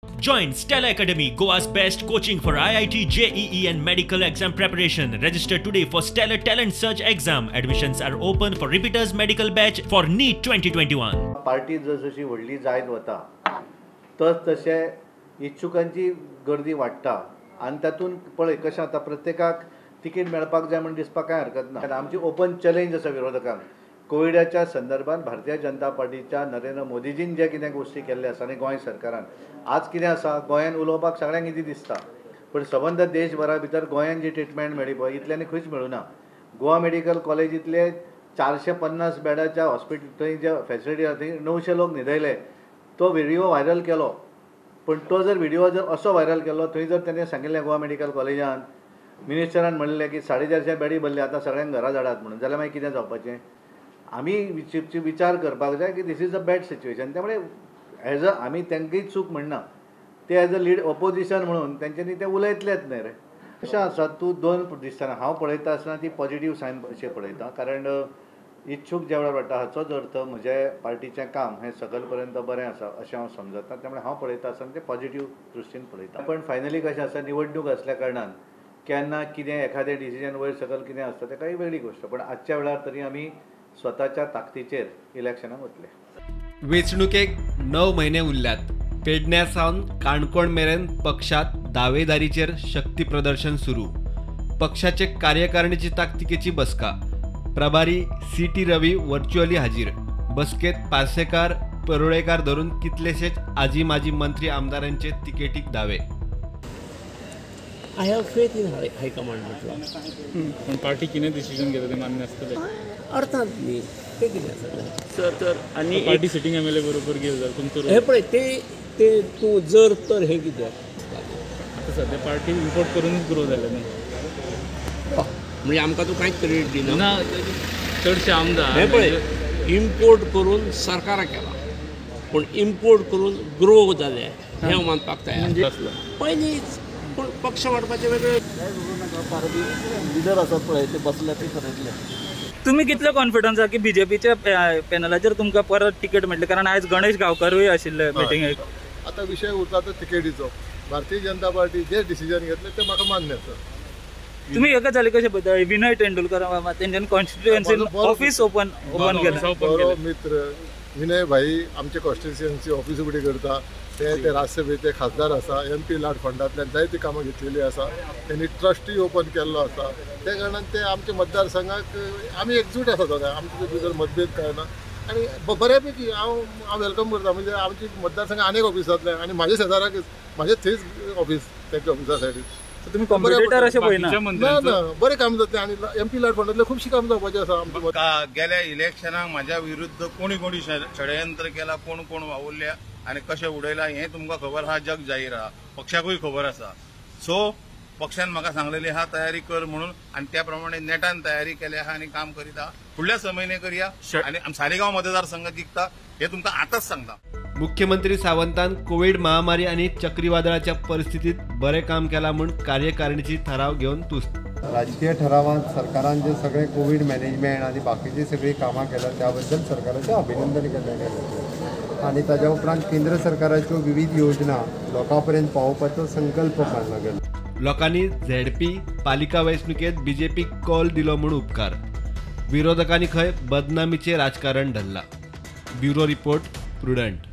Join Stella Academy, Goa's best coaching for IIT, JEE and medical exam preparation. Register today for Stellar Talent Search exam. Admissions are open for repeaters medical batch for NEET 2021. Party जशी व्हडली जायत वता तस तशें इच्छुकांची गर्दी वाडटा आनी तातूंत पळय कशें आतां प्रत्येकाक तिकीट मेळपाक जाय म्हूण दिसपाक कांय हरकत ना. आमची ओपन चॅलेंज आसा विरोधकांक. कोविडाच्या संदर्भात भारतीय जनता पार्टीच्या नरेंद्र मोदीजीन जे कितें गोश्टी केल्ले आसा आनी गोंय सरकारान आज कितें आसा, गोंयान उलोवपाक सगळ्यांक कितें दिसता, पूण सबंद देशभरा भितर गोंयान जी ट्रिटमेंट मेळ्ळी पळय इतल्यांनी खंयच मेळुना. गोवा मेडिकल कॉलेजींतले 450 बेडाच्या हॉस्पिटल थंय जे फॅसिलिटी आसा थंय 900 लोक न्हिदयले. तो व्हिडिओ व्हायरल केलो, पूण तो जर व्हिडिओ जर असो व्हायरल केलो थंय जर तेणें सांगिल्लें गोवा मेडिकल कॉलेजान मिनिस्टरान म्हणलें की 450 बेडी भरले आतां सगळ्यांक घरा धाडात म्हणून, जाल्यार मागीर कितें जावपाचें? आमी विचार करपाक जाय की this is a bad situation. त्यामुळे एज अ आमी तांकांय चूक म्हणना, ते एज अ लीड ऑपोजिशन म्हणून तेंच्यांनी ते उलयतलेच न्हय रे. अशें आसा, तूं दोन दिसतना हांव पळयता आसतना ती पॉजिटीव सायन अशें पळयता, कारण इच्छूक ज्या वेळार वाडटा हाचोच अर्थ म्हजे पार्टीचें काम हें सकल पर्यंत बरें आसा अशें हांव समजता. त्यामुळे हांव पळयता आसतना तें पॉजिटीव दृश्टीन पळयता. पण फायनली कशें आसा, निवडणूक आसल्या कारणान केन्ना कितें एखादें डिसिजन वयर सकल कितें आसता तेका ही वेगळी गोश्ट, पण आजच्या वेळार तरी आमी स्वताच्या ताकदीचेर इलेक्शनाक वतले. वेंचणुकेक 9 म्हयने उरल्यात. पेडण्या सावन काणकोण मेरेन पक्षात दावेदारीचेर शक्ती प्रदर्शन सुरू. पक्षाचे कार्यकारिणीची ताकतिकेची बसका. प्रभारी सी.टी. रवी व्हर्च्युअली हाजीर. बसकेत पार्सेकार, परुळेकार धरून कितलेशेच आजी माजी मंत्री आमदारांचे तिकेटीक दावे. I have faith in high command म्हटलं. पण पार्टी कितें डिसिजन घेता ते मान्य आसतलें? अर्थात न्ही, तें कितें आसा सर तर आनी पार्टी सिटींग एम.एल.ए बरोबर गेले जाल्यार तुमचो हे पळय ते ते तूं जर तर हें कितें आतां सद्या पार्टी इम्पोर्ट करूनच ग्रो जाले न्ही, म्हणजे आमकां तूं कांयच क्रेडीट दिना. ना, चडशे आमदार हे पळय इम्पोर्ट करून सरकाराक केला, पूण इम्पोर्ट करून ग्रो जाले हें हांव मानपाक तयार. पयलींच पूण पक्ष वाडपाचे वेगळे लिडर आसात पळय ते बसले ते ठरयतले. तुम्ही कितले कॉन्फिडन्स आहा की बीजेपीच्या पॅनलाचेर तुमकां परत तिकेट मेळटली? कारण आयज गणेश गांवकारूय आशिल्ले मिटिंगेक. आतां विशय उरता तो तिकेटीचो. भारतीय जनता पार्टी जे डिसिजन घेतले ते म्हाका मान्य आसा. तुम्ही एका जाले कशें पळयता विनय तेंडुलकर तेंच्यानी कॉन्स्टिट्युएन्सी ऑफिस ओपन केलें. बरो मित्र विनय भाई आमचे कॉन्स्टिट्युएन्सी ऑफिस उगडी करता. ते राज्यसभेचे खासदार आसा, एम.पी. लाड फंडांतल्यान जायती कामां घेतलेली आसा, तेणी ट्रस्टूय ओपन केल्लो आसा. त्या कारणान ते आमच्या मतदारसंघाक आमी एकजूट आसा दोगांय, आमचे भितर मतभेद कांय ना आनी बऱ्या पैकी हांव welcome करता. म्हणजे आमची मतदारसंघ आनीक ऑफिस जातलें आनी म्हाज्या शेजाराकच म्हाजें थंयच ऑफिस तेंच्या ऑफिसा सायडीन. तुमी कॉम्पिटिटर अशें पळयना? ना ना, बरें काम जातलें आनी एम.पी. लाड फंडांतलें खुबशीं कामां जावपाचीं आसा. आमच्या गेल्या इलेक्शनाक म्हाज्या विरुद्ध कोणी कोणी षडयंत्र केला, कोण कोण वावुरल्या आनी कशें उडयलां हें तुमकां खबर आहा, जग जाहीर आहा, पक्षाकूय खबर आसा. सो पक्षान म्हाका सांगलेली आहा तयारी कर म्हणून आनी त्या प्रमाणे नेटान तयारी केल्या आहा आनी काम करीत आहा. फुडल्या 6 म्हयने करया आनी सालिगांव मतदारसंघ जिखता हें तुमकां आतांच सांगता. मुख्यमंत्री सावंतान कोविड महामारी आनी चक्रीवादळाच्या परिस्थितीत बरें काम केलां म्हूण कार्यकारिणीची थाराव घेवन तुस्त. राजकीय ठरावात सरकारान जे सगळे कोविड मॅनेजमेंट आनी बाकीची सगळी कामां केल्या त्याबद्दल सरकाराचें अभिनंदन केलें गेलें आनी ताज्या उपरांत केंद्र सरकाराच्यो विविध योजना लोकां पर्यंत पावोवपाचो संकल्प मानला गेलो. लोकांनी झेडपी पालिका वेंचणुकेत बीजेपीक कॉल दिलो म्हूण उपकार. विरोधकांनी खंय बदनामीचें राजकारण धरलां. Bureau report, Prudent.